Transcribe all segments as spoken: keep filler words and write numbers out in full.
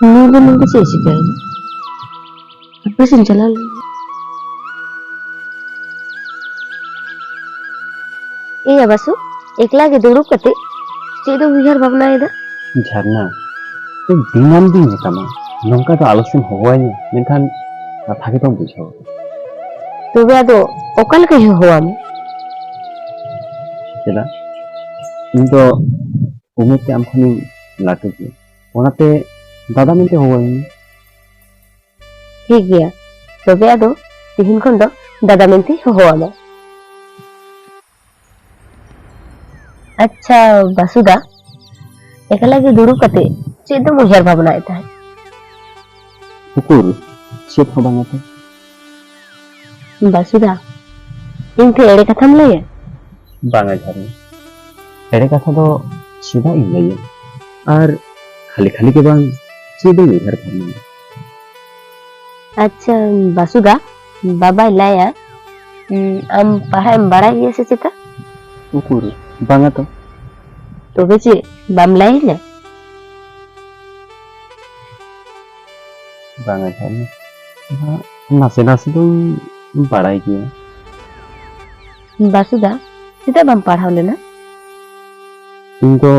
ᱱᱩᱭ ᱫᱚ ᱱᱚᱰᱮ ᱪᱮᱫ ᱮ ᱪᱤᱠᱟᱹᱭᱮᱫᱟ? ᱦᱟᱯᱮ ᱥᱮᱧ ᱪᱟᱞᱟᱣ ᱞᱮᱱ᱾ ᱮᱭᱟ ᱵᱟᱥᱩ, ᱮᱠᱞᱟ ᱜᱮ ᱫᱩᱲᱩᱵ ᱠᱟᱛᱮ ᱪᱮᱫ ᱮᱢ ᱩᱭᱦᱟᱹᱨ ᱵᱷᱟᱵᱽᱱᱟᱭᱮᱫᱟ? ᱡᱷᱟᱨᱱᱟ, ᱤᱧ ᱫᱤᱱᱟᱹᱢ ᱜᱤᱧ ᱢᱮᱛᱟᱢᱟ, ᱱᱚᱝᱠᱟ ᱫᱚ ᱟᱞᱚᱥᱮᱢ ᱦᱚᱦᱚᱣᱟᱹᱧᱟ, ᱢᱮᱱᱠᱷᱟᱱ ᱠᱟᱛᱷᱟ ᱜᱮ ᱵᱟᱢ ᱵᱩᱡᱷᱟᱹᱣᱟ᱾ ᱛᱚᱵᱮ ᱟᱫᱚ ᱚᱠᱟ ᱞᱮᱠᱟᱧ ᱦᱚᱦᱚᱣᱟᱢᱟ? ᱪᱮᱫᱟᱜ? ᱤᱧ ᱫᱚ ᱩᱢᱮᱨ ᱛᱮ ᱟᱢ ᱠᱷᱚᱱᱤᱧ ᱞᱟᱹᱴᱩ ᱜᱮᱭᱟ, ᱚᱱᱟᱛᱮ ᱫᱟᱫᱟ ᱢᱮᱱᱛᱮ ᱦᱚᱦᱚᱣᱟᱹᱧ ᱢᱮ᱾ ᱴᱷᱤᱠ ᱜᱮᱭᱟ, ᱛᱚᱵᱮ ᱟᱫᱚ ᱛᱤᱦᱤᱧ ᱠᱷᱚᱱ ᱫᱚ ᱫᱟᱫᱟ ᱢᱮᱱᱛᱮᱧ ᱦᱚᱦᱚᱣᱟᱢᱟ᱾ ᱟᱪᱪᱷᱟ ᱵᱟᱥᱩᱫᱟ, ᱮᱠᱞᱟ ᱜᱮ ᱫᱩᱲᱩᱵ ᱠᱟᱛᱮ ᱪᱮᱫ ᱫᱚᱢ ᱩᱭᱦᱟᱹᱨ ᱵᱷᱟᱵᱽᱱᱟᱭᱮᱫ ᱛᱟᱦᱮᱸᱫ? ᱩᱠᱩᱨ, ᱪᱮᱫ ᱦᱚᱸ ᱵᱟᱝᱟ ᱛᱚ᱾ ᱵᱟᱥᱩᱫᱟ, ᱤᱧ ᱴᱷᱮᱱ ᱮᱲᱮ ᱠᱟᱛᱷᱟᱢ ᱞᱟᱹᱭᱟ? ᱵᱟᱝᱟ ᱡᱷᱟᱨᱱᱟ, ᱮᱲᱮ ᱠᱟᱛᱷᱟ ᱫᱚ ᱪᱮᱫᱟᱜ ᱤᱧ ᱞᱟᱹᱭᱟ? ᱟᱨ ᱠᱷᱟᱹᱞᱤ ᱠᱷᱟᱹᱞᱤ ᱜᱮ ᱵᱟᱝ, ᱪᱮᱫ ᱤᱧ ᱩᱭᱦᱟᱹᱨ ᱵᱷᱟᱵᱽᱱᱟᱭᱟ? ᱟᱪᱪᱷᱟ ᱵᱟᱥᱩᱫᱟ, ᱵᱟᱵᱟᱭ ᱞᱟᱹᱭᱟ, ᱩᱸ, ᱟᱢ ᱯᱟᱲᱦᱟᱜ ᱮᱢ ᱵᱟᱲᱟᱭ ᱜᱮᱭᱟ ᱥᱮ ᱪᱮᱛᱟ? ᱩᱠᱩᱨ, ᱵᱟᱝᱟ ᱛᱚ᱾ ᱛᱚᱵᱮ ᱪᱮᱫ, ᱵᱟᱢ ᱞᱟᱹᱭᱟᱹᱧᱟ? ᱵᱟᱝᱟ ᱡᱷᱟᱨᱱᱟ, ᱱᱟᱥᱮ ᱱᱟᱥᱮ ᱫᱚᱧ ᱵᱟᱲᱟᱭ ᱜᱮᱭᱟ᱾ ᱵᱟᱥᱩᱫᱟ, ᱪᱮᱫᱟᱜ ᱵᱟᱢ ᱯᱟᱲᱦᱟᱣ ᱞᱮᱱᱟ? ᱤᱧ ᱫᱚ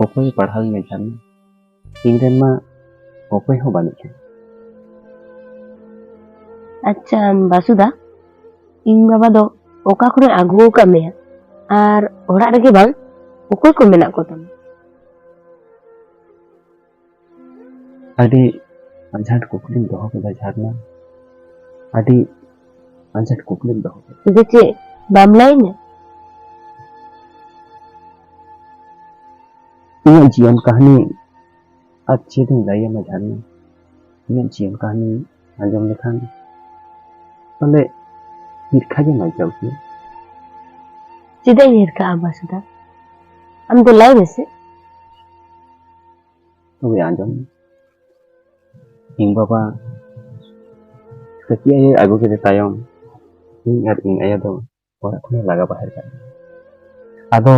ᱚᱠᱚᱭᱮ ᱯᱟᱲᱦᱟᱣᱤᱧᱟ ᱡᱷᱟᱨᱱᱟ? ᱤᱧ ᱨᱮᱱ ᱢᱟ ᱚᱠᱚᱭ ᱦᱚᱸ ᱵᱟᱹᱱᱩᱜ ᱠᱤᱱᱟ᱾ ᱟᱪᱪᱷᱟ ᱵᱟᱥᱩᱫᱟ, ᱤᱧ ᱵᱟᱵᱟ ᱫᱚ ᱚᱠᱟ ᱠᱷᱚᱱᱮ ᱟᱹᱜᱩ ᱟᱠᱟᱫ ᱢᱮᱭᱟ? ᱟᱨ ᱚᱲᱟᱜ ᱨᱮᱜᱮ ᱵᱟᱝ, ᱚᱠᱚᱭ ᱠᱚ ᱢᱮᱱᱟᱜ ᱠᱚ ᱛᱟᱢᱟ? ᱟᱹᱰᱤ ᱟᱸᱡᱷᱟᱴ ᱠᱩᱠᱞᱤᱢ ᱫᱚᱦᱚ ᱠᱮᱫᱟ ᱡᱷᱟᱨᱱᱟ, ᱟᱹᱰᱤ ᱟᱸᱡᱷᱟᱴ ᱠᱩᱠᱞᱤᱢ ᱫᱚᱦᱚ ᱠᱮᱫᱟ᱾ ᱛᱚᱵᱮ ᱪᱮᱫ, ᱵᱟᱢ ᱞᱟᱹᱭᱟᱹᱧᱟ? ᱤᱧᱟᱹᱜ ᱡᱤᱭᱚᱱ ᱠᱟᱹᱦᱱᱤ ᱟᱨ ᱪᱮᱫ ᱤᱧ ᱞᱟᱹᱭᱟᱢᱟ ᱡᱷᱟᱨᱱᱟ? ᱤᱧᱟᱹᱜ ᱡᱤᱭᱚᱱ ᱠᱟᱹᱦᱱᱤ ᱟᱸᱡᱚᱢ ᱞᱮᱠᱷᱟᱱ ᱯᱟᱞᱮ ᱦᱤᱨᱠᱷᱟ ᱜᱮᱢ ᱟᱹᱭᱠᱟᱹᱣ ᱠᱮᱭᱟ᱾ ᱪᱮᱫᱟᱜ ᱤᱧ ᱦᱤᱨᱠᱷᱟᱜᱼᱟ ᱵᱟᱥᱩᱫᱟ? ᱟᱢ ᱫᱚ ᱞᱟᱹᱭ ᱢᱮᱥᱮ᱾ ᱛᱚᱵᱮ ᱟᱸᱡᱚᱢ ᱢᱮ᱾ ᱤᱧ ᱵᱟᱵᱟ ᱠᱟᱹᱴᱤᱡ ᱟᱭᱳᱭ ᱟᱹᱜᱩ ᱠᱮᱫᱮ ᱛᱟᱭᱚᱢ, ᱤᱧ ᱟᱨ ᱤᱧ ᱟᱭᱳ ᱫᱚ ᱚᱲᱟᱜ ᱠᱷᱚᱱᱮ ᱞᱟᱜᱟ ᱵᱟᱦᱮᱨ ᱠᱟᱜ ᱞᱮᱭᱟ᱾ ᱟᱫᱚ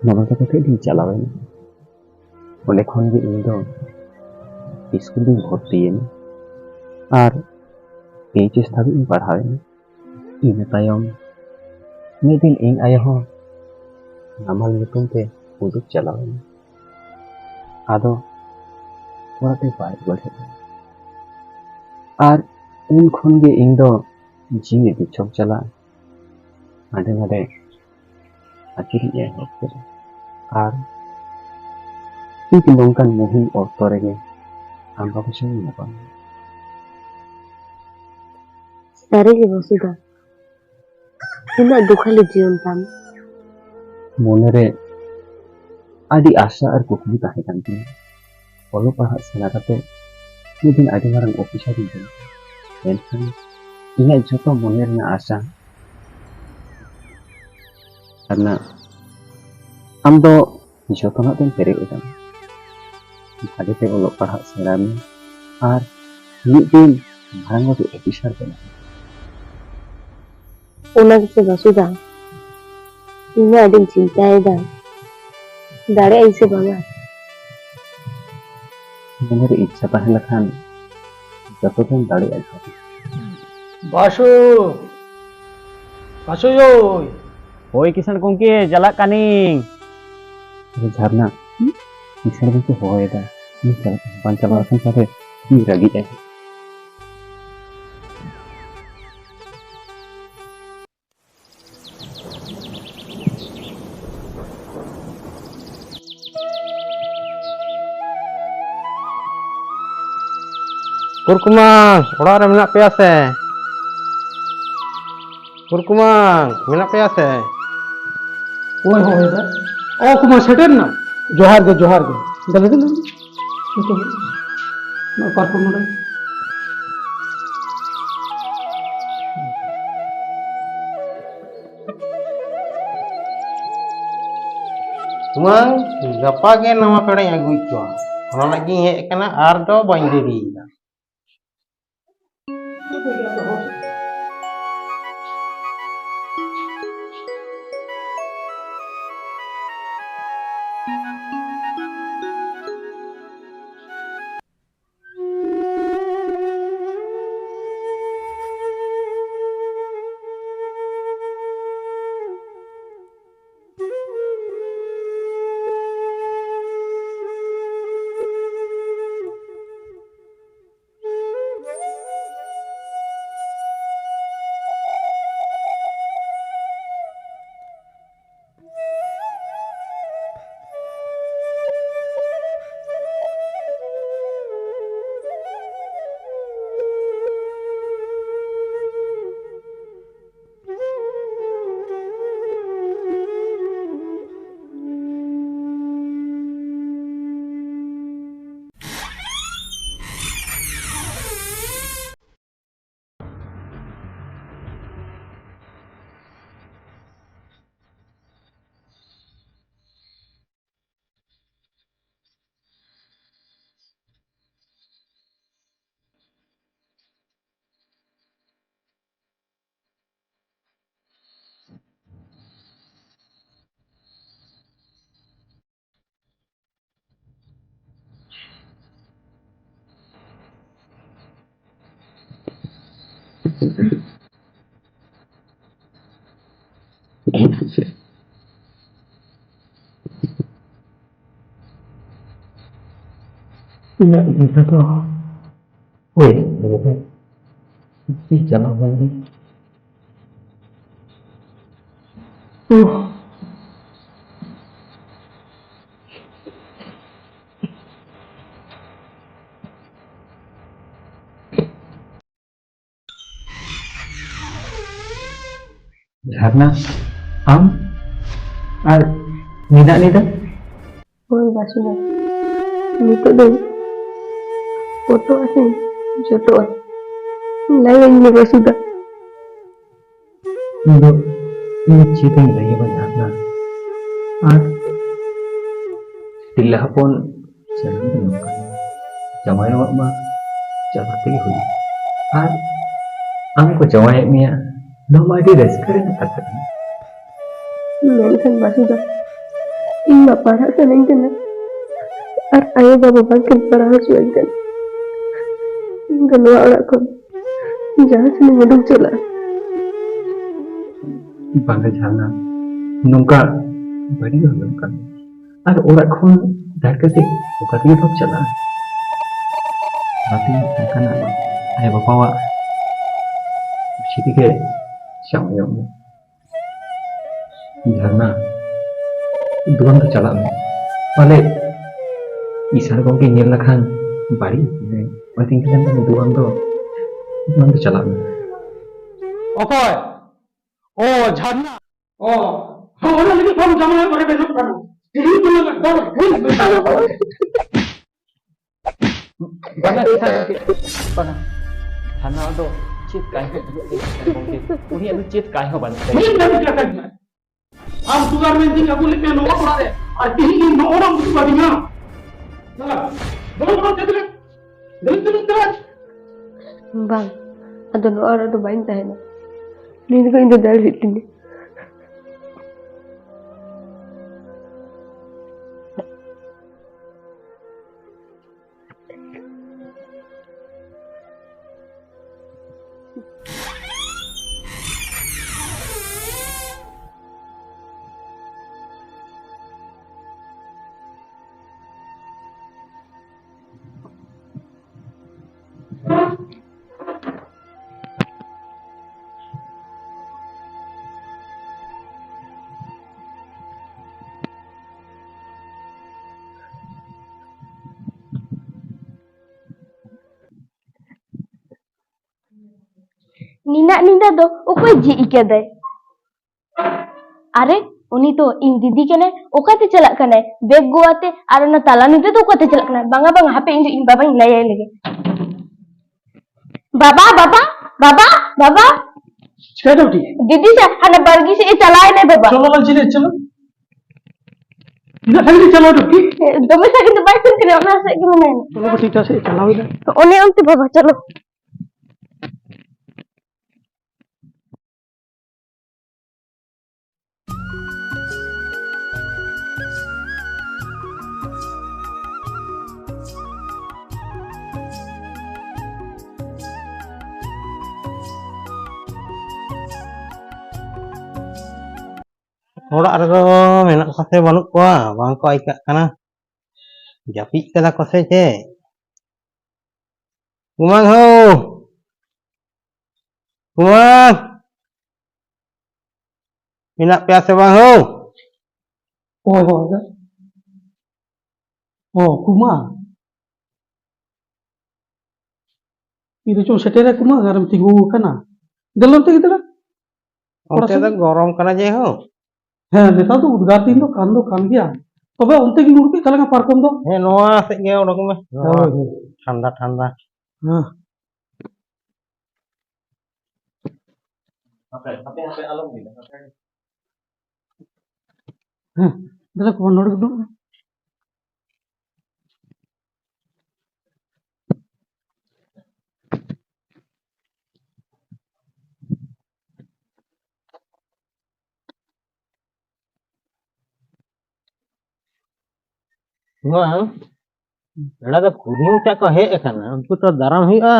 ᱱᱚᱜᱼᱚ ᱱᱚᱝᱠᱟ ᱠᱟᱛᱮ ᱜᱤᱧ ᱪᱟᱞᱟᱣᱮᱱᱟ᱾ ᱚᱸᱰᱮ ᱠᱷᱚᱱ ᱜᱮ ᱤᱧ ᱫᱚ ᱥᱠᱩᱞ ᱨᱤᱧ ᱵᱷᱚᱨᱛᱤᱭᱮᱱᱟ ᱟᱨ ᱮᱭᱤᱪ ᱮᱥ ᱫᱷᱟᱹᱵᱤᱡ ᱤᱧ ᱯᱟᱲᱦᱟᱣᱮᱱᱟ᱾ ᱤᱱᱟᱹ ᱛᱟᱭᱚᱢ ᱢᱤᱫ ᱫᱤᱱ ᱤᱧ ᱟᱭᱳ ᱦᱚᱸ ᱱᱟᱢᱟᱞ ᱧᱩᱛᱩᱢ ᱛᱮ ᱩᱰᱩᱠ ᱪᱟᱞᱟᱣ ᱮᱱᱟ᱾ ᱟᱫᱚ ᱚᱲᱟᱜ ᱛᱮ ᱵᱟᱭ ᱨᱩᱣᱟᱹᱲ ᱦᱮᱡ ᱞᱮᱱᱟ᱾ ᱟᱨ ᱩᱱ ᱠᱷᱚᱱ ᱜᱮ ᱤᱧ ᱫᱚ ᱡᱤᱣᱤ ᱵᱤᱪᱷᱚᱠ ᱪᱟᱞᱟᱜ ᱦᱟᱸᱰᱮ ᱱᱟᱰᱮ ᱟᱹᱪᱩᱨᱤᱧ ᱮᱦᱚᱵ ᱠᱮᱫᱟ᱾ ᱟᱨ ᱴᱷᱤᱠ ᱱᱚᱝᱠᱟᱱ ᱢᱩᱦᱤᱢ ᱚᱠᱛᱚ ᱨᱮᱜᱮ ᱟᱢ ᱵᱟᱵᱟ ᱥᱟᱶ ᱤᱧ ᱧᱟᱯᱟᱢ ᱮᱱᱟ᱾ ᱥᱟᱹᱨᱤᱜᱮ ᱵᱟᱥᱩᱫᱟ, ᱛᱤᱱᱟᱹᱜ ᱫᱩᱠᱷᱟᱹᱞᱤ ᱡᱤᱭᱚᱱ ᱛᱟᱢ᱾ ᱢᱚᱱᱮᱨᱮ ᱟᱹᱰᱤ ᱟᱥᱟ ᱟᱨ ᱠᱩᱠᱢᱩ ᱛᱟᱦᱮᱸ ᱠᱟᱱ ᱛᱤᱧᱟᱹ᱾ ᱚᱞᱚᱜ ᱯᱟᱲᱦᱟᱜ ᱥᱮᱬᱟ ᱠᱟᱛᱮ ᱢᱤᱫ ᱫᱤᱱ ᱟᱹᱰᱤ ᱢᱟᱨᱟᱝ ᱚᱯᱷᱤᱥᱟᱨ ᱤᱧ ᱵᱮᱱᱟᱜᱼᱟ᱾ ᱢᱮᱱᱠᱷᱟᱱ ᱤᱧᱟᱹᱜ ᱡᱚᱛᱚ ᱢᱚᱱᱮ ᱨᱮᱱᱟᱜ ᱟᱥᱟ ᱟᱨ ᱟᱢ ᱫᱚ ᱡᱚᱛᱚᱱᱟᱜ ᱛᱮᱢ ᱯᱮᱨᱮᱡ ᱟᱠᱟᱱᱟ᱾ ᱵᱷᱟᱜᱮ ᱛᱮ ᱚᱞᱚᱜ ᱯᱟᱲᱦᱟᱜ ᱥᱮᱬᱟᱭ ᱢᱮ ᱟᱨ ᱢᱤᱫ ᱫᱤᱱ ᱢᱟᱨᱟᱝ ᱢᱟᱨᱟᱝ ᱚᱯᱷᱤᱥᱟᱨ ᱵᱮᱱᱟᱜ ᱢᱮ᱾ ᱚᱱᱟ ᱜᱮᱥᱮ ᱵᱟᱥᱩᱫᱟ, ᱤᱧ ᱢᱟ ᱟᱹᱰᱤᱧ ᱪᱤᱱᱛᱟᱹᱭᱮᱫᱟ, ᱫᱟᱲᱮᱭᱟᱜ ᱟᱹᱧ ᱥᱮ ᱵᱟᱝᱟ? ᱢᱚᱱᱮᱨᱮ ᱤᱪᱪᱷᱟ ᱛᱟᱦᱮᱸ ᱞᱮᱠᱷᱟᱱ ᱡᱚᱛᱚ ᱜᱮᱢ ᱫᱟᱲᱮᱭᱟᱜᱼᱟ᱾ ᱵᱟᱥᱩ! ᱵᱟᱥᱩ ᱭᱳᱭ! ᱦᱳᱭ ᱠᱤᱥᱟᱹᱬ ᱜᱚᱢᱠᱮ, ᱪᱟᱞᱟᱜ ᱠᱟᱹᱱᱤᱧ᱾ ᱟᱨᱮ ᱡᱷᱟᱨᱱᱟ, ᱠᱤᱥᱟᱹᱬ ᱜᱚᱢᱠᱮ ᱦᱚᱦᱚᱭᱮᱫᱟ, ᱤᱧ ᱪᱟᱞᱟᱜ ᱠᱟᱹᱱᱟᱹᱧ, ᱵᱟᱝ ᱪᱟᱞᱟᱣ ᱞᱮᱠᱷᱟᱱ ᱯᱟᱞᱮ ᱤᱧ ᱨᱟᱹᱜᱤᱜᱼᱟᱭ᱾ ᱯᱩᱨᱠᱩᱢᱟᱝ, ᱚᱲᱟᱜ ᱨᱮ ᱢᱮᱱᱟᱜ ᱯᱮᱭᱟ ᱥᱮ? ᱯᱩᱨᱠᱩᱢᱟᱝ, ᱢᱮᱱᱟᱜ ᱯᱮᱭᱟ ᱥᱮ? ᱚᱠᱚᱭ ᱦᱚᱦᱚᱭᱮᱫᱟ? ᱚ, ᱠᱩᱢᱟᱝ ᱥᱮᱴᱮᱨ ᱮᱱᱟ? ᱡᱚᱦᱟᱨ ᱜᱮ, ᱡᱚᱦᱟᱨ ᱜᱮ᱾ ᱫᱮᱞᱟ, ᱫᱮᱞᱟ, ᱫᱮᱞᱟ᱾ ᱡᱚᱛᱚ ᱦᱚᱲ᱾ ᱱᱚᱣᱟ ᱯᱟᱨᱠᱚᱢ ᱱᱚᱰᱮ᱾ ᱠᱩᱢᱟᱝ, ᱜᱟᱯᱟ ᱜᱮ ᱱᱟᱣᱟ ᱯᱮᱲᱟᱧ ᱟᱹᱜᱩᱭᱮᱫ ᱠᱚᱣᱟ᱾ ᱚᱱᱟ ᱞᱟᱹᱜᱤᱫ ᱤᱧ ᱦᱮᱡ ᱟᱠᱟᱱᱟ, ᱟᱨ ᱫᱚ ᱵᱟᱹᱧ ᱫᱮᱨᱤᱭᱮᱫᱟ᱾ ᱤᱧᱟᱹᱜ ᱜᱤᱫᱽᱨᱟᱹ ᱫᱚ ᱦᱩᱭ ᱞᱮᱱ ᱜᱮ᱾ ᱛᱤᱥ ᱪᱟᱞᱟᱣ ᱦᱩᱭ ᱞᱮᱱ? ᱩᱦ᱾ ᱡᱷᱟᱨᱱᱟ, ᱟᱢ ᱟᱨ ᱱᱤᱫᱟ, ᱱᱤᱫᱟ? ᱦᱳᱭ ᱵᱟᱥᱩᱫᱟ, ᱱᱤᱛᱚᱜ ᱫᱚ ᱯᱚᱴᱚᱜ ᱟᱥᱮ ᱡᱚᱴᱚᱜᱼᱟ? ᱞᱟᱹᱭᱟᱹᱧ ᱢᱮ ᱵᱟᱥᱩᱫᱟ᱾ ᱤᱧ ᱫᱚ ᱤᱧ ᱪᱮᱫ ᱤᱧ ᱞᱟᱹᱭ ᱟᱢᱟ ᱡᱷᱟᱨᱱᱟ? ᱟᱨ ᱛᱤᱨᱞᱟᱹ ᱦᱚᱯᱚᱱ ᱡᱟᱱᱟᱢ ᱫᱚ ᱱᱚᱝᱠᱟ, ᱡᱟᱶᱟᱭᱚᱜ ᱢᱟ ᱪᱟᱞᱟᱜ ᱛᱮᱜᱮ ᱦᱩᱭᱩᱜᱼᱟ᱾ ᱟᱨ ᱟᱢ ᱠᱚ ᱡᱟᱶᱟᱭᱮᱫ ᱢᱮᱭᱟ, ᱱᱚᱣᱟ ᱢᱟ ᱟᱹᱰᱤ ᱨᱟᱹᱥᱠᱟᱹ ᱨᱮᱱᱟᱜ ᱠᱟᱛᱷᱟ ᱠᱟᱱᱟ᱾ ᱢᱮᱱᱠᱷᱟᱱ ᱵᱟᱥᱩᱫᱟ, ᱤᱧ ᱢᱟ ᱯᱟᱲᱦᱟᱜ ᱥᱟᱱᱟᱧ ᱠᱟᱱᱟ, ᱟᱨ ᱟᱭᱳ ᱵᱟᱵᱟ ᱵᱟᱝᱠᱤᱱ ᱯᱟᱲᱦᱟᱣ ᱦᱚᱪᱚᱣᱟᱹᱧ ᱠᱟᱱᱟ᱾ ᱤᱧ ᱫᱚ ᱱᱚᱣᱟ ᱚᱲᱟᱜ ᱠᱷᱚᱱ ᱡᱟᱦᱟᱸ ᱥᱮᱱ ᱤᱧ ᱩᱰᱩᱠ ᱪᱟᱞᱟᱜᱼᱟ᱾ ᱵᱟᱝᱟ ᱡᱷᱟᱨᱱᱟ, ᱱᱚᱝᱠᱟ ᱵᱟᱹᱲᱤᱡ ᱫᱚ ᱟᱞᱚᱢ ᱠᱟᱹᱢᱤᱭᱟ᱾ ᱟᱨ ᱚᱲᱟᱜ ᱠᱷᱚᱱ ᱫᱟᱹᱲ ᱠᱟᱛᱮ ᱚᱠᱟ ᱛᱮᱜᱮ ᱵᱟᱢ ᱪᱟᱞᱟᱜᱼᱟ᱾ ᱚᱱᱟᱛᱮ ᱚᱱᱠᱟᱱᱟᱜ ᱟᱭᱳ ᱵᱟᱵᱟᱣᱟᱜ ᱠᱩᱥᱤ ᱛᱮᱜᱮ ᱡᱟᱶᱟᱭᱚᱜ ᱢᱮ᱾ ᱡᱷᱟᱨᱱᱟ, ᱫᱩᱣᱟᱹᱨ ᱫᱚ ᱪᱟᱞᱟᱜ ᱢᱮ᱾ ᱯᱟᱞᱮ ᱤᱥᱟᱱ ᱜᱚᱢᱠᱮ ᱧᱮᱞ ᱞᱮᱠᱷᱟᱱ ᱵᱟᱹᱲᱤᱡ ᱢᱮ᱾ ᱚᱱᱟᱛᱮ ᱤᱧ ᱫᱩᱣᱟᱹᱨ ᱫᱚ, ᱫᱩᱣᱟᱹᱨ ᱫᱚ ᱪᱟᱞᱟᱜ ᱢᱮ᱾ ᱚᱠᱚᱭ? ᱚ, ᱡᱷᱟᱨᱱᱟ᱾ ᱚ, ᱦᱚᱸ, ᱚᱱᱟ ᱞᱟᱹᱜᱤᱫ ᱠᱷᱚᱱ ᱡᱟᱢᱟᱭ ᱠᱚᱨᱮ ᱵᱮᱱᱟᱜ ᱠᱟᱱᱟ᱾ ᱛᱤᱦᱤᱧ ᱠᱷᱚᱱᱟᱜ ᱫᱚ ᱦᱩᱭ ᱵᱟᱝᱟ, ᱤᱥᱟᱱ ᱜᱚᱢᱠᱮ, ᱵᱟᱝᱟ᱾ ᱡᱷᱟᱨᱱᱟ ᱫᱚ ᱪᱮᱫ ᱠᱟᱭ ᱦᱚᱸ ᱵᱟᱹᱱᱩᱜ ᱛᱟᱭᱟ, ᱤᱥᱟᱱ ᱜᱚᱢᱠᱮ᱾ ᱩᱱᱤᱭᱟᱜ ᱫᱚ ᱪᱮᱫ ᱠᱟᱭ ᱦᱚᱸ ᱵᱟᱹᱱᱩᱜ ᱛᱟᱭᱟ᱾ ᱢᱤᱫ ᱜᱷᱟᱹᱲᱤᱡ ᱠᱟᱛᱷᱟ ᱠᱟᱱᱟ᱾ ᱟᱢ ᱥᱩᱜᱟᱨ ᱢᱮᱱᱛᱮᱧ ᱟᱹᱜᱩ ᱞᱮᱫ ᱢᱮᱭᱟ ᱱᱚᱣᱟ ᱚᱲᱟᱜ ᱨᱮ, ᱟᱨ ᱛᱤᱦᱤᱧ ᱤᱧ ᱱᱚᱜᱼᱚ ᱱᱚᱣᱟᱢ ᱩᱫᱩᱜ ᱟᱹᱫᱤᱧᱟ᱾ ᱪᱟᱞᱟᱜ, ᱫᱚᱱ ᱫᱚᱱ ᱪᱮᱫ ᱨᱮ? ᱫᱮᱞᱟ, ᱫᱮᱞᱟ, ᱫᱮᱞᱟ᱾ ᱵᱟᱝ, ᱟᱫᱚ ᱱᱚᱣᱟ ᱚᱲᱟᱜ ᱨᱮᱫᱚ ᱵᱟᱹᱧ ᱛᱟᱦᱮᱱᱟ᱾ ᱱᱤᱭᱟᱹ ᱫᱚ ᱤᱧ ᱫᱚ ᱫᱟᱹᱲ ᱦᱩᱭᱩᱜ ᱛᱤᱧᱟ᱾ ᱱᱤᱱᱟᱜ ᱧᱤᱫᱟᱹ ᱫᱚ ᱚᱠᱚᱭ ᱡᱷᱤᱡ ᱠᱟᱫᱟᱭ? ᱟᱨᱮ, ᱩᱱᱤ ᱛᱚ ᱤᱧ ᱫᱤᱫᱤ ᱠᱟᱱᱟᱭ, ᱚᱠᱟᱛᱮ ᱪᱟᱞᱟᱜ ᱠᱟᱱᱟᱭ? ᱵᱮᱜᱽ ᱜᱚ ᱟᱛᱮ ᱟᱨ ᱚᱱᱟ ᱛᱟᱞᱟ ᱧᱤᱫᱟᱹ ᱫᱚ ᱚᱠᱟᱛᱮ ᱪᱟᱞᱟᱜ ᱠᱟᱱᱟᱭ? ᱵᱟᱝᱟ, ᱵᱟᱝᱟ, ᱦᱟᱯᱮ ᱤᱧ ᱫᱚ ᱤᱧ ᱵᱟᱵᱟᱧ ᱞᱟᱹᱭᱟᱭ ᱞᱮᱜᱮ᱾ ᱵᱟᱵᱟ, ᱵᱟᱵᱟ, ᱵᱟᱵᱟ, ᱵᱟᱵᱟ᱾ ᱪᱤᱠᱟᱹᱭᱮᱱᱟ ᱵᱤᱴᱤ? ᱫᱤᱫᱤ ᱥᱮ ᱦᱟᱱᱟ ᱵᱟᱲᱜᱮ ᱥᱮᱫ ᱮ ᱪᱟᱞᱟᱣ ᱮᱱᱟᱭ ᱵᱟᱵᱟ᱾ ᱪᱚᱞᱚ ᱞᱟᱞ ᱡᱤᱞᱮ, ᱪᱚᱞᱚ᱾ ᱛᱤᱱᱟᱹᱜ ᱥᱟᱺᱜᱤᱧ ᱪᱟᱞᱟᱣ ᱮᱱᱟ ᱵᱤᱴᱤ? ᱫᱚᱢᱮ ᱥᱟᱺᱜᱤᱧ ᱫᱚ ᱵᱟᱭ ᱥᱮᱱ ᱠᱟᱱᱟ, ᱚᱱᱟ ᱥᱮᱫ ᱜᱮ ᱢᱮᱱᱟᱭᱟ᱾ ᱪᱚᱞᱚ ᱵᱤᱴᱤ, ᱚᱠᱟ ᱥᱮᱫ ᱮ ᱪᱟᱞᱟᱣ ᱮᱱᱟ? ᱚᱱᱮ ᱚᱱᱛᱮ ᱵᱟᱵᱟ, ᱪᱚᱞᱚ᱾ ᱚᱲᱟᱜ ᱨᱮᱫᱚ ᱢᱮᱱᱟᱜ ᱠᱚᱣᱟ ᱥᱮ ᱵᱟᱹᱱᱩᱜ ᱠᱚᱣᱟ, ᱵᱟᱝ ᱠᱚ ᱟᱹᱭᱠᱟᱹᱜ ᱠᱟᱱᱟ᱾ ᱡᱟᱹᱯᱤᱫ ᱠᱟᱫᱟ ᱠᱚ ᱥᱮ ᱪᱮᱫ? ᱠᱩᱢᱟᱹᱝ ᱦᱳ, ᱠᱩᱢᱟᱹᱝ, ᱢᱮᱱᱟᱜ ᱯᱮᱭᱟ ᱥᱮ ᱵᱟᱝ ᱦᱳ? ᱚᱠᱚᱭ ᱦᱳ? ᱚ, ᱠᱩᱢᱟᱹᱝ᱾ ᱛᱤ ᱨᱮᱪᱚᱢ ᱥᱮᱴᱮᱨᱟ ᱠᱩᱢᱟᱹᱝ, ᱟᱨᱮᱢ ᱛᱤᱸᱜᱩ ᱟᱠᱟᱱᱟ᱾ ᱫᱮᱞᱟ ᱱᱚᱛᱮ ᱜᱤᱫᱽᱨᱟᱹ᱾ ᱚᱱᱛᱮ ᱫᱚ ᱜᱚᱨᱚᱢ ᱠᱟᱱᱟ ᱡᱮ ᱦᱳ᱾ ᱦᱮᱸ, ᱱᱮᱛᱟᱨ ᱫᱚ ᱩᱫᱽᱜᱟᱨ ᱫᱤᱱ ᱫᱚ ᱠᱟᱱ ᱫᱚ ᱠᱟᱱ ᱜᱮᱭᱟ᱾ ᱛᱚᱵᱮ ᱚᱱᱛᱮ ᱜᱮ ᱩᱰᱩᱠ ᱠᱮᱫ ᱛᱟᱞᱟᱝᱟ ᱯᱟᱨᱠᱚᱢ ᱫᱚ᱾ ᱦᱮᱸ, ᱱᱚᱣᱟ ᱥᱮᱫ ᱜᱮ ᱚᱰᱚᱠ ᱢᱮ᱾ ᱱᱚᱣᱟ ᱦᱳᱭ, ᱦᱳᱭ᱾ ᱴᱷᱟᱱᱰᱟ ᱴᱷᱟᱱᱰᱟ᱾ ᱦᱮᱸ᱾ ᱦᱟᱯᱮ, ᱦᱟᱯᱮ, ᱦᱟᱯᱮ, ᱟᱞᱚᱢ ᱧᱮᱞᱟ, ᱦᱟᱯᱮ᱾ ᱦᱮᱸ, ᱫᱮᱞᱟ ᱠᱚ ᱱᱚᱰᱮ ᱜᱮ ᱫᱩᱲᱩᱵ ᱢᱮ᱾ ᱱᱚᱣᱟ ᱯᱮᱲᱟ ᱫᱚ ᱠᱩᱞᱦᱤ ᱢᱩᱪᱟᱹᱫ ᱠᱚ ᱦᱮᱡ ᱟᱠᱟᱱᱟ, ᱩᱱᱠᱩ ᱛᱚ ᱫᱟᱨᱟᱢ ᱦᱩᱭᱩᱜᱼᱟ᱾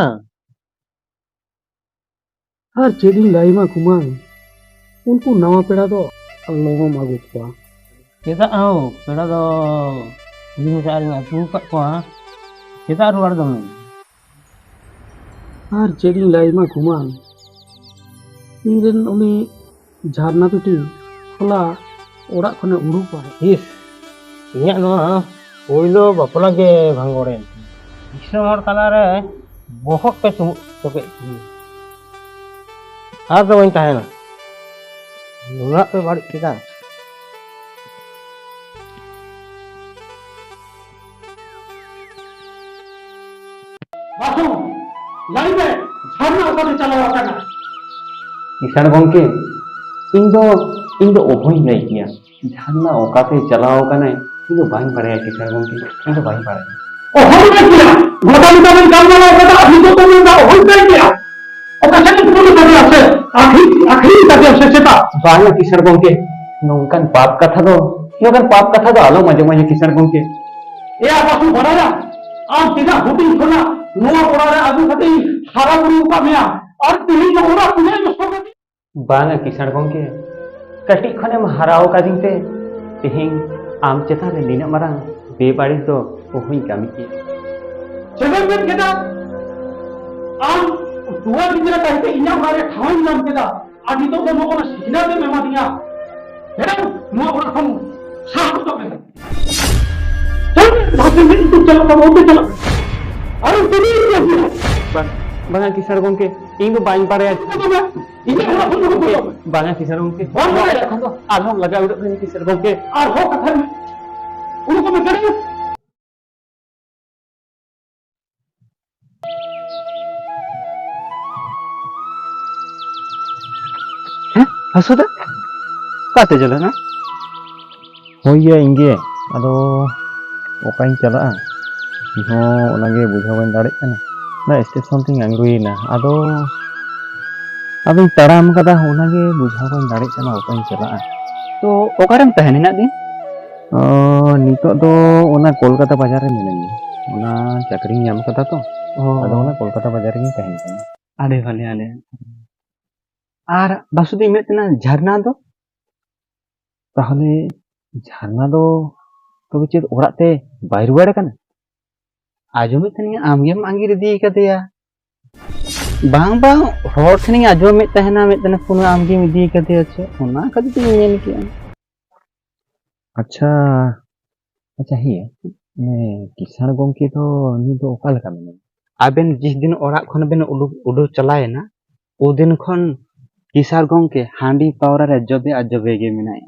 ᱟᱨ ᱪᱮᱫ ᱤᱧ ᱞᱟᱹᱭ ᱟᱢᱟ ᱠᱩᱢᱟᱹᱝ, ᱩᱱᱠᱩ ᱱᱟᱣᱟ ᱯᱮᱲᱟ ᱫᱚ ᱟᱞᱚᱢ ᱟᱹᱜᱩ ᱠᱚᱣᱟ᱾ ᱪᱮᱫᱟᱜ ᱦᱳ, ᱯᱮᱲᱟ ᱫᱚ ᱠᱩᱞᱦᱤ ᱢᱩᱪᱟᱹᱫ ᱨᱤᱧ ᱟᱹᱜᱩ ᱟᱠᱟᱫ ᱠᱚᱣᱟ, ᱪᱮᱫᱟᱜ ᱨᱩᱣᱟᱹᱲ ᱫᱚᱢ ᱢᱮᱱᱟ? ᱟᱨ ᱪᱮᱫ ᱤᱧ ᱞᱟᱹᱭ ᱟᱢᱟ ᱠᱩᱢᱟᱹᱝ, ᱤᱧ ᱨᱮᱱ ᱩᱱᱤ ᱡᱷᱟᱨᱱᱟ ᱵᱤᱴᱤ ᱦᱚᱞᱟ ᱚᱲᱟᱜ ᱠᱷᱚᱱᱮ ᱩᱰᱩᱠ ᱵᱟᱲᱟᱭ᱾ ᱤᱥ, ᱤᱧᱟᱹᱜ ᱱᱚᱣᱟ ᱯᱳᱭᱞᱳ ᱵᱟᱯᱞᱟ ᱜᱮ ᱵᱷᱟᱸᱜᱚᱲᱮᱱ ᱛᱤᱧᱟ᱾ ᱫᱤᱥᱚᱢ ᱦᱚᱲ ᱛᱟᱞᱟᱨᱮ ᱵᱚᱦᱚᱜ ᱯᱮ ᱥᱩᱢᱩᱫ ᱦᱚᱪᱚ ᱠᱮᱫ ᱛᱤᱧᱟ᱾ ᱟᱨ ᱫᱚ ᱵᱟᱹᱧ ᱛᱟᱦᱮᱱᱟ᱾ ᱱᱩᱱᱟᱹᱜ ᱯᱮ ᱵᱟᱹᱲᱤᱡ ᱠᱮᱫᱟ᱾ ᱵᱟᱹᱵᱩ, ᱞᱟᱹᱭ ᱢᱮ, ᱡᱷᱟᱨᱱᱟ ᱚᱠᱟᱛᱮ ᱪᱟᱞᱟᱣ ᱟᱠᱟᱱᱟ? ᱠᱤᱥᱟᱬ ᱜᱚᱢᱠᱮ, ᱤᱧ ᱫᱚ, ᱤᱧ ᱫᱚ ᱚᱦᱚᱧ ᱞᱟᱹᱭ ᱠᱮᱭᱟ᱾ ᱡᱷᱟᱨᱱᱟ ᱚᱠᱟᱛᱮ ᱪᱟᱞᱟᱣ ᱟᱠᱟᱱᱟᱭ, ᱤᱧ ᱫᱚ ᱵᱟᱹᱧ ᱵᱟᱲᱟᱭᱟ ᱠᱤᱥᱟᱬ ᱜᱚᱢᱠᱮ, ᱤᱧ ᱫᱚ ᱵᱟᱹᱧ ᱵᱟᱲᱟᱭᱟ᱾ ᱚᱦᱚᱧ ᱞᱟᱹᱭ ᱠᱮᱭᱟ, ᱜᱚᱴᱟ ᱧᱤᱫᱟᱹ ᱵᱮᱱ ᱜᱟᱞᱢᱟᱨᱟᱣ ᱠᱟᱫᱟ, ᱟᱨ ᱱᱤᱛᱚᱜ ᱫᱚ ᱢᱮᱱᱫᱟ ᱚᱦᱚᱧ ᱞᱟᱹᱭ ᱠᱮᱭᱟ᱾ ᱚᱠᱟ ᱥᱮᱫ ᱮᱢ ᱠᱩᱞᱤ ᱠᱟᱫᱮᱭᱟ ᱥᱮ? ᱟᱹᱠᱷᱨᱤᱧ, ᱟᱹᱠᱷᱨᱤᱧ ᱠᱟᱫᱮᱭᱟ ᱥᱮ ᱪᱮᱛᱟ? ᱵᱟᱝᱟ ᱠᱤᱥᱟᱬ ᱜᱚᱢᱠᱮ, ᱱᱚᱝᱠᱟᱱ ᱯᱟᱯ ᱠᱟᱛᱷᱟ ᱫᱚ, ᱱᱚᱝᱠᱟᱱ ᱯᱟᱯ ᱠᱟᱛᱷᱟ ᱫᱚ ᱟᱞᱚᱢ ᱟᱸᱡᱚᱢᱟᱹᱧᱟ ᱠᱤᱥᱟᱬ ᱜᱚᱢᱠᱮ᱾ ᱮᱭᱟ ᱵᱟᱹᱵᱩ ᱵᱟᱲᱟᱭᱟ, ᱟᱢ ᱛᱤᱱᱟᱹᱜ ᱦᱩᱰᱤᱧ ᱠᱷᱚᱱᱟᱜ ᱱᱚᱣᱟ ᱚᱲᱟᱜ ᱨᱮ ᱟᱹᱜᱩ ᱠᱟᱛᱮ ᱤᱧ ᱦᱟᱨᱟ ᱵᱩᱨᱩ ᱟᱠᱟᱫ ᱢᱮᱭᱟ, ᱟᱨ ᱛᱮᱦᱮᱧ ᱱᱚᱣᱟ ᱚᱲᱟᱜ ᱛᱤᱱᱟᱹᱜ ᱮᱢ ᱥᱚᱨᱵᱚᱨᱟᱥ? ᱵᱟᱝᱟ ᱠᱤᱥᱟᱬ ᱜᱚᱢᱠᱮ, ᱠᱟᱹᱴᱤᱡ ᱠᱷᱚᱱᱮᱢ ᱦᱟᱨᱟ ᱟᱠᱟᱫᱤᱧ ᱛᱮ ᱛᱮᱦᱮᱧ ᱟᱢ ᱪᱮᱛᱟᱱ ᱨᱮ ᱱᱤᱱᱟᱹᱜ ᱢᱟᱨᱟᱝ ᱵᱮᱵᱟᱹᱲᱤᱡ ᱫᱚ ᱚᱦᱚᱧ ᱠᱟᱹᱢᱤ ᱠᱮᱭᱟ᱾ ᱪᱮᱫ ᱮᱢ ᱢᱮᱱ ᱠᱮᱫᱟ? ᱟᱢ ᱛᱚᱣᱟ ᱜᱤᱫᱽᱨᱟᱹ ᱠᱟᱭᱛᱮ ᱤᱧᱟᱹᱜ ᱚᱲᱟᱜ ᱨᱮ ᱴᱷᱟᱶ ᱮᱢ ᱧᱟᱢ ᱠᱮᱫᱟ, ᱟᱨ ᱱᱤᱛᱚᱜ ᱫᱚ ᱱᱚᱜᱼᱚ ᱱᱟ ᱥᱤᱠᱷᱱᱟᱹᱛ ᱮᱢ ᱮᱢᱟ ᱫᱤᱧᱟ᱾ ᱦᱮᱸ, ᱱᱚᱣᱟ ᱚᱲᱟᱜ ᱠᱷᱚᱱ ᱥᱟᱦᱟ ᱦᱚᱴᱚ ᱠᱟᱜ ᱢᱮ᱾ ᱪᱟᱞᱟᱜ ᱠᱟᱱᱟ, ᱚᱱᱛᱮ ᱪᱟᱞᱟᱜ ᱢᱮ᱾ ᱟᱨ ᱩᱱᱠᱩ ᱫᱚ ᱤᱧ ᱠᱚ ᱟᱹᱜᱩᱭᱟ᱾ ᱵᱟᱝ, ᱵᱟᱝᱟ ᱠᱤᱥᱟᱹᱬ ᱜᱚᱢᱠᱮ, ᱤᱧ ᱫᱚ ᱵᱟᱹᱧ ᱵᱟᱲᱟᱭᱟ᱾ ᱤᱧᱟᱹᱜ ᱚᱲᱟᱜ ᱠᱷᱚᱱ ᱩᱰᱩᱠ ᱦᱩᱭᱩᱜᱼᱟ᱾ ᱵᱟᱝᱟ ᱠᱤᱥᱟᱹᱬ ᱜᱚᱢᱠᱮ, ᱵᱟᱝ ᱱᱚᱣᱟ ᱵᱟᱲᱟᱭᱟ᱾ ᱚᱲᱟᱜ ᱠᱷᱚᱱ ᱫᱚ ᱟᱞᱚᱢ ᱞᱟᱜᱟ ᱩᱰᱩᱠ ᱠᱟᱹᱧᱟ ᱠᱤᱥᱟᱹᱬ ᱜᱚᱢᱠᱮ᱾ ᱟᱨᱦᱚᱸ ᱠᱟᱛᱷᱟ ᱢᱮ᱾ ᱩᱰᱩᱠᱚᱜ ᱢᱮ, ᱠᱟᱹᱴᱤᱡ᱾ ᱦᱮᱸ? ᱦᱟᱹᱥᱩ ᱫᱚ? ᱚᱠᱟᱛᱮ ᱪᱟᱞᱟᱜᱼᱟ? ᱦᱳᱭ ᱭᱟ, ᱤᱧ ᱜᱮ᱾ ᱟᱫᱚ ᱚᱠᱟᱧ ᱪᱟᱞᱟᱜᱼᱟ? ᱤᱧ ᱦᱚᱸ ᱚᱱᱟᱜᱮ ᱵᱩᱡᱷᱟᱹᱣ ᱵᱟᱹᱧ ᱫᱟᱲᱮᱭᱟᱜ ᱠᱟᱱᱟ᱾ ᱚᱱᱟ ᱥᱴᱮᱥᱚᱱ ᱛᱤᱧ ᱟᱬᱜᱚᱭᱮᱱᱟ᱾ ᱟᱫᱚ, ᱟᱫᱚᱧ ᱛᱟᱲᱟᱢ ᱠᱟᱫᱟ, ᱚᱱᱟᱜᱮ ᱵᱩᱡᱷᱟᱹᱣ ᱵᱟᱹᱧ ᱫᱟᱲᱮᱭᱟᱜ ᱠᱟᱱᱟ ᱚᱠᱟᱧ ᱪᱟᱞᱟᱜᱼᱟ᱾ ᱛᱚ, ᱚᱠᱟᱨᱮᱢ ᱛᱟᱦᱮᱱ ᱦᱮᱱᱟᱜ ᱫᱤᱱ? ᱚ, ᱱᱤᱛᱚᱜ ᱫᱚ ᱚᱱᱟ ᱠᱳᱞᱠᱟᱛᱟ ᱵᱟᱡᱟᱨ ᱨᱮ ᱢᱤᱱᱟᱹᱧᱟ᱾ ᱚᱱᱟ ᱪᱟᱹᱠᱨᱤᱧ ᱧᱟᱢ ᱠᱟᱫᱟ ᱛᱚ᱾ ᱚ᱾ ᱟᱫᱚ ᱚᱱᱟ ᱠᱳᱞᱠᱟᱛᱟ ᱵᱟᱡᱟᱨ ᱨᱮᱜᱤᱧ ᱛᱟᱦᱮᱱ ᱠᱟᱱᱟ᱾ ᱟᱹᱰᱤ ᱵᱷᱟᱞᱮ, ᱟᱹᱰᱤ᱾ ᱟᱨ ᱵᱟᱥᱩᱫᱤ, ᱢᱮᱫ ᱛᱮᱱᱟᱜ ᱡᱷᱟᱨᱱᱟ ᱫᱚ? ᱛᱟᱦᱚᱞᱮ ᱡᱷᱟᱨᱱᱟ ᱫᱚ ᱛᱚᱵᱮ ᱪᱮᱫ ᱚᱲᱟᱜ ᱛᱮ ᱵᱟᱭ ᱨᱩᱣᱟᱹᱲ ᱠᱟᱱᱟ? ᱟᱸᱡᱚᱢᱮᱫ ᱛᱟᱦᱮᱱᱤᱧ ᱟᱢᱜᱮᱢ ᱟᱸᱜᱤᱨ ᱤᱫᱤ ᱠᱟᱫᱮᱭᱟ᱾ ᱵᱟᱝ, ᱵᱟᱝ, ᱦᱚᱲ ᱴᱷᱮᱱᱤᱧ ᱟᱸᱡᱚᱢᱮᱫ ᱛᱟᱦᱮᱱᱟ ᱢᱤᱫᱴᱮᱱ ᱯᱷᱳᱱ ᱟᱢᱜᱮᱢ ᱤᱫᱤ ᱠᱟᱫᱮᱭᱟ ᱪᱮ, ᱚᱱᱟ ᱠᱷᱟᱹᱛᱤᱨ ᱛᱤᱧ ᱢᱮᱱ ᱠᱮᱜᱼᱟ᱾ ᱟᱪᱪᱷᱟ, ᱟᱪᱪᱷᱟ, ᱦᱮᱸ, ᱩᱱᱤ ᱠᱤᱥᱟᱬ ᱜᱚᱢᱠᱮ ᱫᱚ, ᱩᱱᱤ ᱫᱚ ᱚᱠᱟ ᱞᱮᱠᱟ ᱢᱮᱱᱟᱭᱟ? ᱟᱵᱮᱱ ᱡᱤᱥ ᱫᱤᱱ ᱚᱲᱟᱜ ᱠᱷᱚᱱ ᱵᱮᱱ ᱩᱰᱩᱠ, ᱩᱰᱩᱠ ᱪᱟᱞᱟᱣᱮᱱᱟ, ᱩᱫᱤᱱ ᱠᱷᱚᱱ ᱠᱤᱥᱟᱨ ᱜᱚᱝᱠᱮ ᱦᱟᱺᱰᱤ ᱯᱟᱣᱨᱟ ᱨᱮ ᱡᱚᱵᱮ ᱟᱨ ᱡᱚᱵᱮ ᱜᱮ ᱢᱮᱱᱟᱭᱟ᱾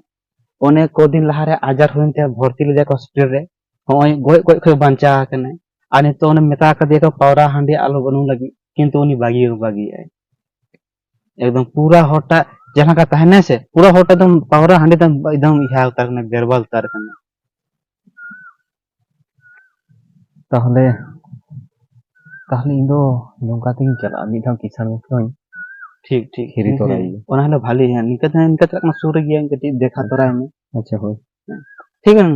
ᱚᱱᱮ ᱠᱚᱫᱤᱱ ᱞᱟᱦᱟᱨᱮ ᱟᱡᱟᱨ ᱦᱩᱭᱮᱱ ᱛᱟᱭᱟ, ᱵᱷᱚᱨᱛᱤ ᱞᱮᱫᱮᱭᱟ ᱠᱚ ᱦᱚᱥᱯᱤᱴᱟᱞ ᱨᱮ᱾ ᱱᱚᱜᱼᱚᱭ ᱜᱚᱡ ᱜᱚᱡ ᱠᱷᱚᱱ ᱵᱟᱧᱪᱟᱣ ᱟᱠᱟᱱᱟᱭ᱾ ᱟᱨ ᱱᱤᱛᱚᱜ ᱚᱱᱮ ᱢᱮᱛᱟ ᱠᱟᱫᱮᱭᱟ ᱠᱚ ᱯᱟᱣᱨᱟ ᱦᱟᱺᱰᱤ ᱟᱞᱚ ᱵᱚᱱ ᱧᱩ ᱞᱟᱹᱜᱤᱫ, ᱠᱤᱱᱛᱩ ᱩᱱᱤ ᱵᱟᱹᱜᱤ ᱦᱚᱸ ᱵᱟᱹᱜᱤᱭᱮᱫᱟᱭ᱾ ᱮᱠᱫᱚᱢ ᱯᱩᱨᱟ ᱦᱚᱲᱴᱟᱜ ᱡᱟᱦᱟᱸ ᱞᱮᱠᱟ ᱛᱟᱦᱮᱱᱟᱭ ᱥᱮ, ᱯᱩᱨᱟ ᱦᱚᱲᱴᱟᱜ ᱮᱠᱫᱚᱢ ᱯᱟᱣᱨᱟ ᱦᱟᱺᱰᱤ ᱫᱚ ᱮᱠᱫᱚᱢ ᱤᱭᱟᱹ ᱩᱛᱟᱹᱨ ᱠᱟᱱᱟ, ᱵᱮᱨᱵᱟᱞ ᱩᱛᱟᱹᱨ ᱠᱟᱱᱟ᱾ ᱛᱟᱦᱚᱞᱮ, ᱛᱟᱦᱚᱞᱮ ᱤᱧ ᱫᱚ ᱱᱚᱝᱠᱟ ᱛᱮᱜᱤᱧ ᱪᱟᱞᱟᱜᱼᱟ, ᱢᱤᱫ ᱫᱷᱟᱣ ᱠᱤᱥᱟᱱ ᱜᱚᱝᱠᱮ ᱦᱚᱸᱧ ᱴᱷᱤᱠ, ᱴᱷᱤᱠ᱾ ᱦᱤᱨᱤ ᱦᱮᱸ, ᱛᱚᱨᱟᱭᱮᱭᱟ᱾ ᱚᱱᱟ ᱦᱚᱸ ᱵᱷᱟᱞᱤ, ᱦᱮᱸ, ᱱᱤᱝᱠᱟᱹ ᱛᱟᱦᱮᱸ, ᱱᱤᱝᱠᱟᱹ ᱪᱟᱞᱟᱜ ᱠᱟᱱᱟ, ᱥᱩᱨ ᱨᱮ ᱜᱮᱭᱟ, ᱠᱟᱹᱴᱤᱡ ᱫᱮᱠᱷᱟ ᱛᱚᱨᱟᱭ ᱢᱮ᱾ ᱟᱪᱪᱷᱟ, ᱦᱳᱭ᱾ ᱴᱷᱤᱠ ᱜᱮᱭᱟ᱾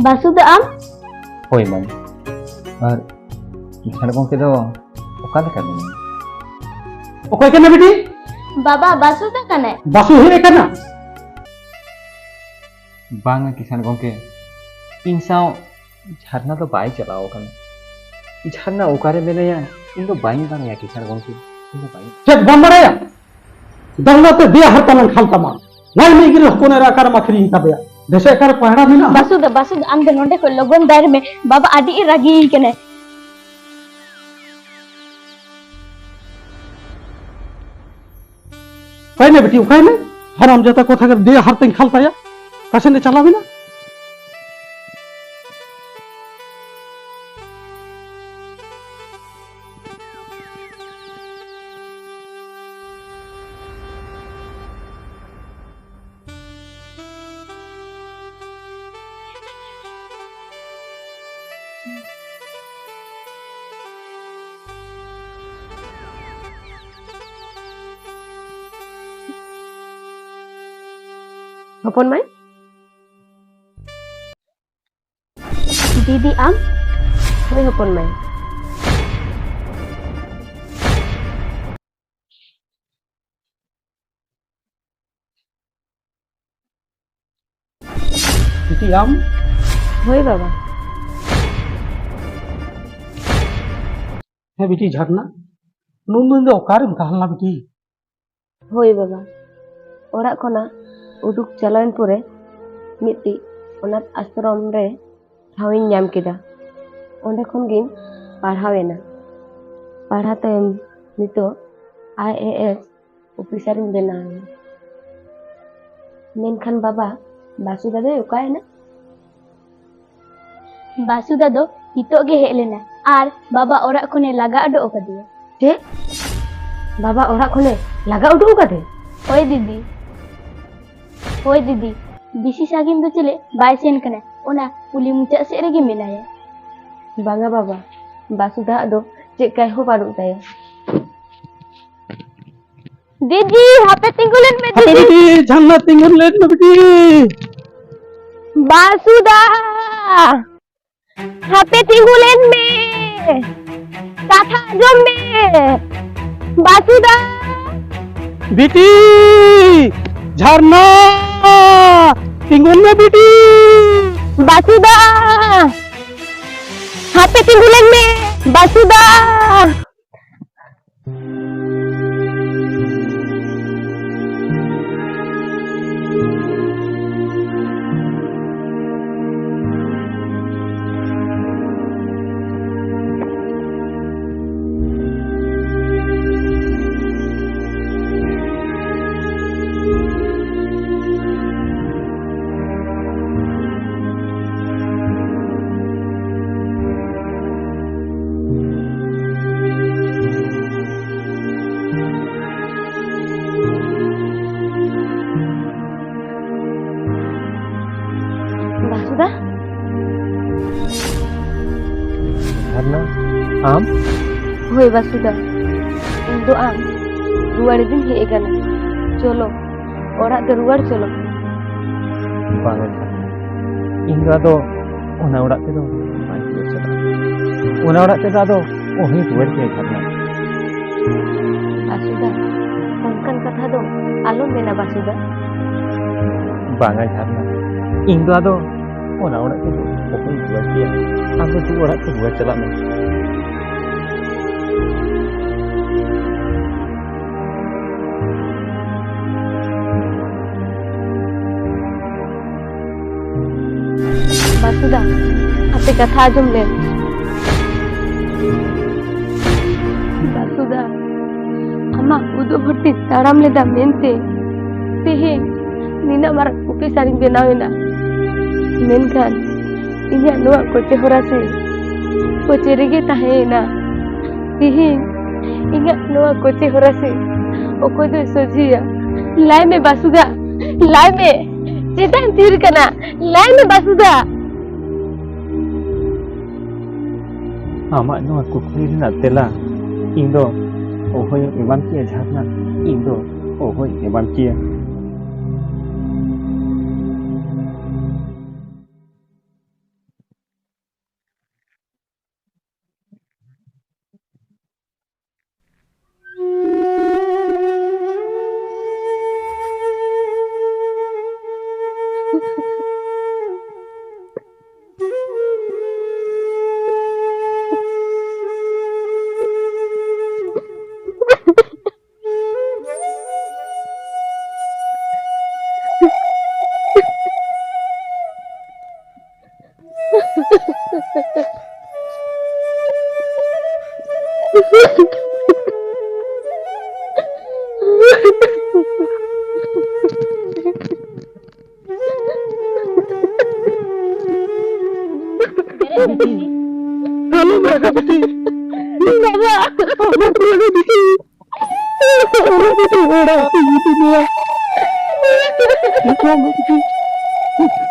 ᱵᱟᱥᱩ ᱫᱚ ᱟᱢ? ᱦᱳᱭ, ᱢᱟᱹᱭ᱾ ᱟᱨ ᱡᱷᱟᱲ ᱜᱚᱢᱠᱮ ᱫᱚ ᱚᱠᱟ ᱞᱮᱠᱟ ᱢᱮᱱᱟᱭᱟ? ᱚᱠᱚᱭ ᱠᱟᱱᱟ ᱵᱤᱴᱤ? ᱵᱟᱵᱟ, ᱵᱟᱥᱩ ᱫᱚ ᱠᱟᱱᱟᱭ᱾ ᱵᱟᱥᱩ ᱦᱮᱡ ᱟᱠᱟᱱᱟ? ᱵᱟᱝᱟ ᱠᱤᱥᱟᱱ ᱜᱚᱢᱠᱮ, ᱤᱧ ᱥᱟᱶ ᱡᱷᱟᱨᱱᱟ ᱫᱚ ᱵᱟᱭ ᱪᱟᱞᱟᱣ ᱟᱠᱟᱱᱟ᱾ ᱡᱷᱟᱨᱱᱟ ᱚᱠᱟᱨᱮ ᱢᱮᱱᱟᱭᱟ, ᱤᱧ ᱫᱚ ᱵᱟᱹᱧ ᱵᱟᱲᱟᱭᱟ ᱠᱤᱥᱟᱱ ᱜᱚᱢᱠᱮ, ᱤᱧ ᱫᱚ ᱵᱟᱹᱧ᱾ ᱪᱮᱫ ᱵᱟᱢ ᱵᱟᱲᱟᱭᱟ? ᱫᱟᱣᱞᱟ ᱛᱮ ᱫᱮᱭᱟ ᱦᱟᱨᱛᱟ ᱞᱮᱱ ᱠᱷᱟᱱ ᱛᱟᱢᱟ᱾ ᱱᱚᱜᱼᱚᱭ ᱢᱤᱫ ᱜᱤᱫᱽᱨᱟᱹ ᱦᱚᱯᱚᱱ ᱮᱨᱟ ᱚᱠᱟᱨᱮᱢ ᱟᱹᱠᱷᱨᱤᱧ ᱠᱟᱫᱮᱭᱟ? ᱫᱮᱥᱮ ᱚᱠᱟᱨᱮ ᱯᱟᱦᱲᱟ ᱢᱮᱱᱟᱜᱼᱟ? ᱵᱟᱥᱩ ᱫᱟ, ᱵᱟᱥᱩ ᱫᱟ, ᱟᱢ ᱫᱚ ᱱᱚᱸᱰᱮ ᱠᱷᱚᱱ ᱞᱚᱜᱚᱱ ᱫᱟᱹᱲ ᱢᱮ᱾ ᱵᱟᱵᱟ ᱟᱹᱰᱤ ᱮ ᱨᱟᱹᱜᱤ ᱠᱟᱱᱟᱭ᱾ ᱚᱠᱟᱭ ᱱᱟ ᱵᱤᱴᱤ, ᱚᱠᱟᱭ ᱱᱟ? ᱦᱟᱨᱟᱢ ᱡᱟᱫᱟ ᱠᱚ ᱛᱷᱟᱠ ᱨᱮ ᱫᱮᱭᱟ ᱦᱟᱨᱛᱟᱧ ᱠᱷᱟᱞ ᱛᱟᱭᱟ᱾ ᱚᱠᱟ ᱥᱮᱱ ᱮ ᱪᱟᱞᱟᱣ ᱮᱱᱟ? ᱦᱚᱯᱚᱱ ᱢᱟᱹᱭ᱾ ᱫᱤᱫᱤ ᱟᱢ? ᱦᱳᱭ ᱦᱚᱯᱚᱱ ᱢᱟᱹᱭ᱾ ᱫᱤᱫᱤ ᱟᱢ? ᱦᱳᱭ ᱵᱟᱵᱟ᱾ ᱦᱮᱸ ᱵᱤᱴᱤ ᱡᱷᱟᱨᱱᱟ, ᱱᱩᱱ ᱫᱤᱱ ᱫᱚ ᱚᱠᱟᱨᱮᱢ ᱛᱟᱦᱮᱸ ᱞᱮᱱᱟ ᱵᱤᱴᱤ? ᱦᱳᱭ ᱵᱟᱵᱟ, ᱚᱲᱟᱜ ᱠᱷᱚᱱᱟᱜ ᱩᱰᱩᱠ ᱪᱟᱞᱟᱣᱮᱱ ᱯᱚᱨᱮ ᱢᱤᱫᱴᱤᱡ ᱚᱱᱟᱛᱷ ᱟᱥᱨᱚᱢ ᱨᱮ ᱴᱷᱟᱶᱤᱧ ᱧᱟᱢ ᱠᱮᱫᱟ᱾ ᱚᱸᱰᱮ ᱠᱷᱚᱱ ᱜᱤᱧ ᱯᱟᱲᱦᱟᱣ ᱮᱱᱟ᱾ ᱯᱟᱲᱦᱟᱣ ᱛᱟᱭᱚᱢ ᱱᱤᱛᱚᱜ ᱟᱭ ᱮ ᱮᱥ ᱚᱯᱷᱤᱥᱟᱨᱤᱧ ᱵᱮᱱᱟᱣ ᱮᱱᱟ᱾ ᱢᱮᱱᱠᱷᱟᱱ ᱵᱟᱵᱟ, ᱵᱟᱥᱩᱫᱟ ᱫᱚᱭ ᱚᱠᱟᱭᱮᱱᱟ? ᱵᱟᱥᱩᱫᱟ ᱫᱚ ᱱᱤᱛᱚᱜ ᱜᱮ ᱦᱮᱡ ᱞᱮᱱᱟ ᱟᱨ ᱵᱟᱵᱟ ᱚᱲᱟᱜ ᱠᱷᱚᱱᱮ ᱞᱟᱜᱟ ᱩᱰᱩᱠ ᱟᱠᱟᱫᱮᱭᱟ᱾ ᱪᱮᱫ? ᱵᱟᱵᱟ ᱚᱲᱟᱜ ᱠᱷᱚᱱᱮ ᱞᱟᱜᱟ ᱩᱰᱩᱠ ᱟᱠᱟᱫᱮ? ᱦᱳᱭ ᱫᱤᱫᱤ, ᱦᱳᱭ ᱫᱤᱫᱤ, ᱵᱮᱥᱤ ᱥᱟᱺᱜᱤᱧ ᱫᱚ ᱪᱮᱞᱮ ᱵᱟᱭ ᱥᱮᱱ ᱠᱟᱱᱟ, ᱚᱱᱟ ᱠᱩᱞᱦᱤ ᱢᱩᱪᱟᱹᱫ ᱥᱮᱫ ᱨᱮᱜᱮ ᱢᱮᱱᱟᱭᱟ᱾ ᱵᱟᱝᱟ ᱵᱟᱵᱟ, ᱵᱟᱥᱩᱫᱟ ᱟᱜ ᱫᱚ ᱪᱮᱫ ᱠᱟᱭ ᱦᱚᱸ ᱵᱟᱹᱱᱩᱜ ᱛᱟᱭᱟ᱾ ᱫᱤᱫᱤ, ᱦᱟᱯᱮ ᱛᱤᱸᱜᱩ ᱞᱮᱱ ᱢᱮ, ᱦᱟᱯᱮ ᱫᱤᱫᱤ᱾ ᱵᱤᱴᱤ, ᱡᱷᱟᱨᱱᱟ ᱛᱤᱸᱜᱩ ᱞᱮᱱ ᱢᱮ ᱵᱤᱴᱤ᱾ ᱵᱟᱥᱩᱫᱟ, ᱦᱟᱯᱮ ᱛᱤᱸᱜᱩ ᱞᱮᱱ ᱢᱮ, ᱠᱟᱛᱷᱟ ᱟᱸᱡᱚᱢ ᱢᱮ᱾ ᱵᱟᱥᱩᱫᱟ᱾ ᱵᱤᱴᱤ, ᱡᱷᱟᱨᱱᱟ, ᱛᱤᱸᱜᱩᱱ ᱢᱮ ᱵᱤᱴᱤ᱾ ᱵᱟᱥᱩᱫᱟ, ᱦᱟᱯᱮ ᱛᱤᱸᱜᱩ ᱞᱮᱱ ᱢᱮ, ᱵᱟᱥᱩᱫᱟ᱾ ᱵᱟᱥᱩᱫᱟ? ᱡᱷᱟᱨᱱᱟ, ᱟᱢ? ᱦᱳᱭ ᱵᱟᱥᱩᱫᱟ, ᱤᱧ ᱫᱚ ᱟᱢ ᱨᱩᱣᱟᱹᱲ ᱤᱫᱤᱧ ᱦᱮᱡ ᱟᱠᱟᱱᱟ᱾ ᱪᱚᱞᱚ, ᱚᱲᱟᱜ ᱛᱮ ᱨᱩᱣᱟᱹᱲ ᱪᱚᱞᱚ᱾ ᱵᱟᱝᱟ ᱡᱷᱟᱨᱱᱟ, ᱤᱧ ᱫᱚ ᱟᱫᱚ ᱚᱱᱟ ᱚᱲᱟᱜ ᱛᱮᱫᱚ ᱵᱟᱹᱧ ᱨᱩᱣᱟᱹᱲ ᱪᱟᱞᱟᱜᱼᱟ᱾ ᱚᱱᱟ ᱚᱲᱟᱜ ᱛᱮᱫᱚ ᱟᱫᱚ ᱚᱦᱚᱧ ᱨᱩᱣᱟᱹᱲ ᱠᱮᱭᱟ ᱡᱷᱟᱨᱱᱟ᱾ ᱵᱟᱥᱩᱫᱟ, ᱚᱱᱠᱟᱱ ᱠᱟᱛᱷᱟ ᱫᱚ ᱟᱞᱚᱢ ᱢᱮᱱᱟ ᱵᱟᱥᱩᱫᱟ᱾ ᱵᱟᱝᱟ ᱡᱷᱟᱨᱱᱟ, ᱤᱧ ᱫᱚ ᱟᱫᱚ ᱚᱱᱟ ᱚᱲᱟᱜ ᱛᱮᱫᱚ ᱚᱦᱚᱧ ᱨᱩᱣᱟᱹᱲ ᱠᱮᱭᱟ᱾ ᱟᱢ ᱫᱚ ᱫᱩ ᱚᱲᱟᱜ ᱛᱮ ᱨᱩᱣᱟᱹᱲ ᱪᱟᱞᱟᱜ ᱢᱮ᱾ ᱵᱟᱥᱩᱫᱟ, ᱟᱯᱮ ᱠᱟᱛᱷᱟ ᱟᱸᱡᱚᱢ ᱞᱮ᱾ ᱵᱟᱥᱩᱫᱟ, ᱟᱢᱟᱜ ᱩᱫᱩᱜ ᱦᱚᱨ ᱛᱮᱧ ᱛᱟᱲᱟᱢ ᱞᱮᱫᱟ ᱢᱮᱱᱛᱮ ᱛᱮᱦᱮᱧ ᱱᱤᱱᱟᱹᱜ ᱢᱟᱨᱟᱝ ᱚᱯᱷᱤᱥᱟᱨᱤᱧ ᱵᱮᱱᱟᱣ ᱮᱱᱟ᱾ ᱢᱮᱱᱠᱷᱟᱱ ᱤᱧᱟᱹᱜ ᱱᱚᱣᱟ ᱠᱚᱪᱮ ᱦᱚᱨᱟ ᱥᱮ ᱠᱚᱪᱮ ᱨᱮᱜᱮ ᱛᱟᱦᱮᱸᱭᱮᱱᱟ᱾ ᱛᱤᱦᱤᱧ ᱤᱧᱟᱹᱜ ᱱᱚᱣᱟ ᱠᱚᱪᱮ ᱦᱚᱨᱟ ᱥᱮ ᱚᱠᱚᱭ ᱫᱚᱭ ᱥᱚᱡᱷᱮᱭᱟ? ᱞᱟᱹᱭ ᱢᱮ ᱵᱟᱥᱩᱫᱟ, ᱞᱟᱹᱭ ᱢᱮ, ᱪᱮᱫᱟᱜ ᱮᱢ ᱛᱷᱤᱨ ᱠᱟᱱᱟ? ᱞᱟᱹᱭ ᱢᱮ ᱵᱟᱥᱩᱫᱟ᱾ ᱟᱢᱟᱜ ᱱᱚᱣᱟ ᱠᱩᱠᱞᱤ ᱨᱮᱱᱟᱜ ᱛᱮᱞᱟ ᱤᱧ ᱫᱚ ᱚᱦᱚᱧ ᱮᱢᱟᱢ ᱠᱮᱭᱟ ᱡᱷᱟᱨᱱᱟ, ᱤᱧ ᱫᱚ ᱚᱦᱚᱧ ᱮᱢᱟᱢ ᱠᱮᱭᱟ᱾ ᱵᱤᱴᱤ, ᱟᱞᱚᱢ ᱨᱟᱜᱟ ᱵᱤᱴᱤ᱾ ᱵᱟᱵᱟ, ᱟᱞᱚᱢ